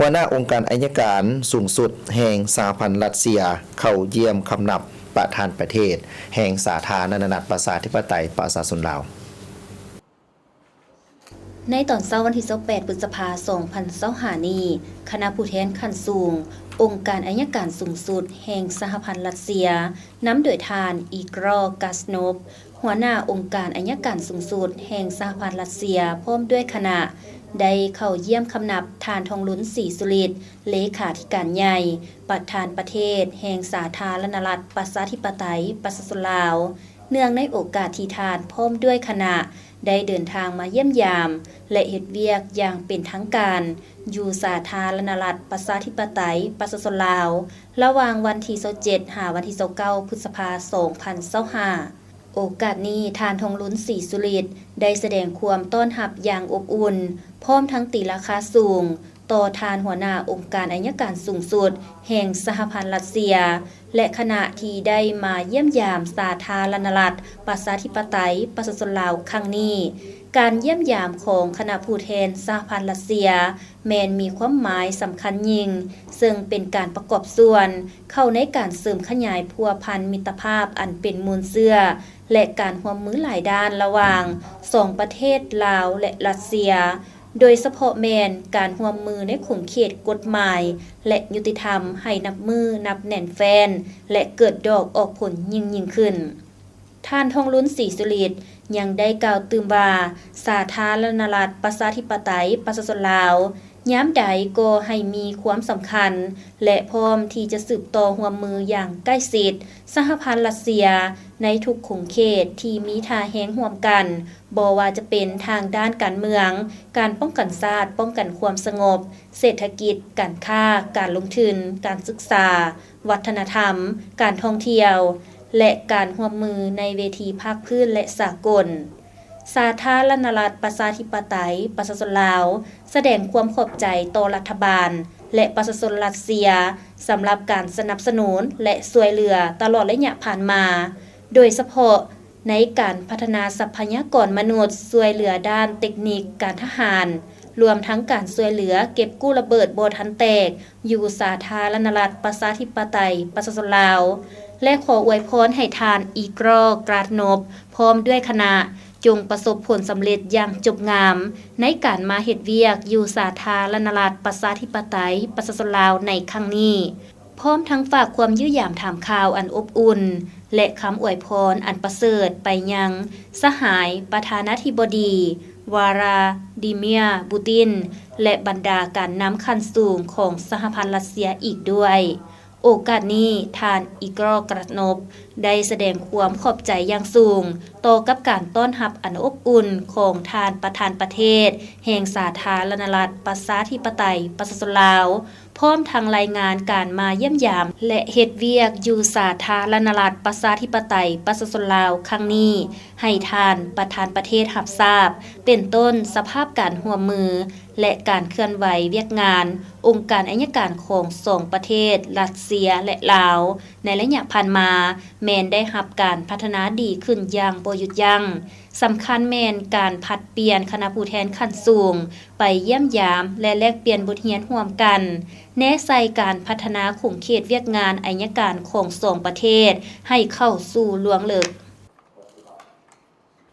ຫົວໜ້າອົງການໄອຍະການສູງສຸດແຫ່ງສະຫະພັນຣັດເຊຍ ເຂົ້າຢ້ຽມຄຳນັບປະທານປະເທດແຫ່ງສາທາລະນະລັດປະຊາທິປະໄຕປະຊາຊົນລາວ. ໃນຕອນເຊົ້າວັນທີຊາວແປດ ພຶດສະພາ ສອງພັນຊາວຫ້ານີ້, ຄະນະຜູ້ແທນຂັ້ນສູງອົງການໄອຍະການສູງສຸດແຫ່ງສະຫະພັນຣັດເຊຍ ນຳໂດຍທ່ານ ອີກຣໍ ກາສໂນບ ຫົວໜ້າອົງການໄອຍະການສູງສຸດແຫ່ງສະຫະພັນຣັດເຊຍ ພ້ອມດ້ວຍຄະນະ ໄດ້ເຂົ້າຢ້ຽມຄຳນັບທ່ານ ທອງລຸນ ສີສຸລິດ ເລຂາທິການໃຫຍ່ ປະທານປະເທດແຫ່ງສາທາລະນະລັດປະຊາທິປະໄຕປະຊາຊົນລາວ, ເນື່ອງໃນໂອກາດທີ່ທ່ານພ້ອມດ້ວຍຄະນະ ໄດ້ເດີນທາງມາຢ້ຽມຢາມ ແລະ ເຮັດວຽກຢ່າງເປັນທາງການ ຢູ່ສາທາລະນະລັດປະຊາທິປະໄຕປະຊາຊົນລາວ ລະຫວ່າງວັນທີຊາວເຈັດ ຫາວັນທີຊາວເກົ້າ ພຶດສະພາ ສອງພັນຊາວຫ້າ. ໂອກາດນີ້, ທ່ານ ທອງລຸນ ສີສຸລິດ ໄດ້ສະແດງຄວາມຕ້ອນຮັບຢ່າງອົບອຸ່ນ, ພ້ອມທັງຕີລາຄາສູງຕໍ່ທ່ານຫົວໜ້າອົງການໄອຍະການສູງສຸດແຫ່ງສະຫະພັນຣັດເຊຍ ແລະ ຄະນະທີ່ໄດ້ມາຢ້ຽມຢາມສາທາລະນະລັດປະຊາທິປະໄຕປະຊາຊົນລາວຄັ້ງນີ້. ການຢ້ຽມຢາມຂອງຄະນະຜູ້ແທນສະຫະພັນຣັດເຊຍ ແມ່ນມີຄວາມໝາຍສຳຄັນຍິ່ງ, ເຊິ່ງເປັນການປະກອບສ່ວນເຂົ້າໃນການເສີມຂະຫຍາຍພົວພັນມິດຕະພາບອັນເປັນມູນເຊື້ອ ແລະ ການຮ່ວມມືຫຼາຍດ້ານລະຫວ່າງສອງປະເທດລາວ ແລະ ຣັດເຊຍ, ໂດຍສະເພາະແມ່ນການຮ່ວມມືໃນຂົງເຂດກົດໝາຍ ແລະ ຍຸຕິທຳໃຫ້ນັບມື້ນັບແໜ້ນແຟ້ນ ແລະ ເກີດດອກອອກຜົນຍິ່ງໆຂຶ້ນ. ທ່ານ ທອງລຸນ ສີສຸລິດ ຍັງໄດ້ກ່າວຕື່ມວ່າ, ສາທາລະນະລັດປະຊາທິປະໄຕປະຊາຊົນລາວ ຍາມໃດກໍໃຫ້ມີຄວາມສຳຄັນ ແລະ ພ້ອມທີ່ຈະສືບຕໍ່ຮ່ວມມືຢ່າງໃກ້ຊິດ. ສະຫະພັນຣັດເຊຍໃນທຸກຂົງເຂດທີ່ມີທ່າແຮງຮ່ວມກັນ, ບໍ່ວ່າຈະເປັນທາງດ້ານການເມືອງ, ການປ້ອງກັນຊາດ, ປ້ອງກັນຄວາມສະຫງົບ, ເສດຖະກິດ, ການຄ້າ, ການລົງທຶນ, ການສຶກສາ, ວັດທະນະທຳ, ການທ່ອງທ່ຽວ ແລະ ການຮ່ວມມືໃນເວທີພາກພື້ນ ແລະ ສາກົນ. ສາທາລະນະລັດປະຊາທິປະໄຕປະຊາຊົນລາວ ສະແດງຄວາມຂອບໃຈຕໍ່ລັດຖະບານ ແລະ ປະຊາຊົນຣັດເຊຍ ສຳລັບການສະໜັບສະໜູນ ແລະ ຊ່ວຍເຫຼືອຕະຫຼອດໄລຍະຜ່ານມາ, ໂດຍສະເພາະໃນການພັດທະນາຊັບພະຍາກອນມະນຸດ, ຊ່ວຍເຫຼືອດ້ານເຕັກນິກການທະຫານ, ລວມທັງການຊ່ວຍເຫຼືອເກັບກູ້ລະເບີດບໍ່ທັນແຕກ ຢູ່ສາທາລະນະລັດປະຊາທິປະໄຕປະຊາຊົນລາວ ແລະ ຂໍອວຍພອນໃຫ້ທ່ານ ອີກຣໍ ກຣາດໂນບ ພ້ອມດ້ວຍຄະນະ ຈົ່ງປະສົບຜົນສຳເລັດຢ່າງຈົບງາມ ໃນການມາເຮັດວຽກຢູ່ສາທາລະນະລັດປະຊາທິປະໄຕປະຊາຊົນລາວໃນຄັ້ງນີ້, ພ້ອມທັງຝາກຄວາມຢ້ຽມຢາມຖາມຂ່າວອັນອົບອຸ່ນ ແລະ ຄຳອວຍພອນອັນປະເສີດໄປຍັງສະຫາຍປະທານາທິບໍດີ ວາລາດີເມຍ ປູຕິນ ແລະ ບັນດາການນຳຂັ້ນສູງຂອງສະຫະພັນຣັດເຊຍອີກດ້ວຍ. ໂອກາດນີ້, ທ່ານ ອີກຣໍ ກຣາດໂນບ ໄດ້ສະແດງຄວາມຂອບໃຈຢ່າງສູງຕໍ່ກັບການຕ້ອນຮັບອັນອົບອຸ່ນຂອງທ່ານປະທານປະເທດແຫ່ງສາທາລະນະລັດປະຊາທິປະໄຕປະຊາຊົນລາວ, ພ້ອມທັງລາຍງານການມາຢ້ຽມຢາມ ແລະ ເຮັດວຽກຢູ່ສາທາລະນະລັດປະຊາທິປະໄຕປະຊາຊົນລາວຄັ້ງນີ້ ໃຫ້ທ່ານປະທານປະເທດຮັບຊາບ, ເປັນຕົ້ນສະພາບການຮ່ວມມື ແລະ ການເຄື່ອນໄຫວວຽກງານອົງການໄອຍະການຂອງສອງປະເທດ ຣັດເຊຍ ແລະ ລາວ ໃນໄລຍະຜ່ານມາ ແມ່ນໄດ້ຮັບການພັດທະນາດີຂຶ້ນຢ່າງບໍ່ຢຸດຢັ້ງ. ສຳຄັນແມ່ນການຜັດປ່ຽນຄະນະຜູ້ແທນຂັ້ນສູງໄປຢ້ຽມຢາມ ແລະ ແລກປ່ຽນບົດຮຽນຮ່ວມກັນ, ແນໃສ່ການພັດທະນາຂົງເຂດວຽກງານໄອຍະການຂອງສອງປະເທດໃຫ້ເຂົ້າສູ່ລວງເລິກ.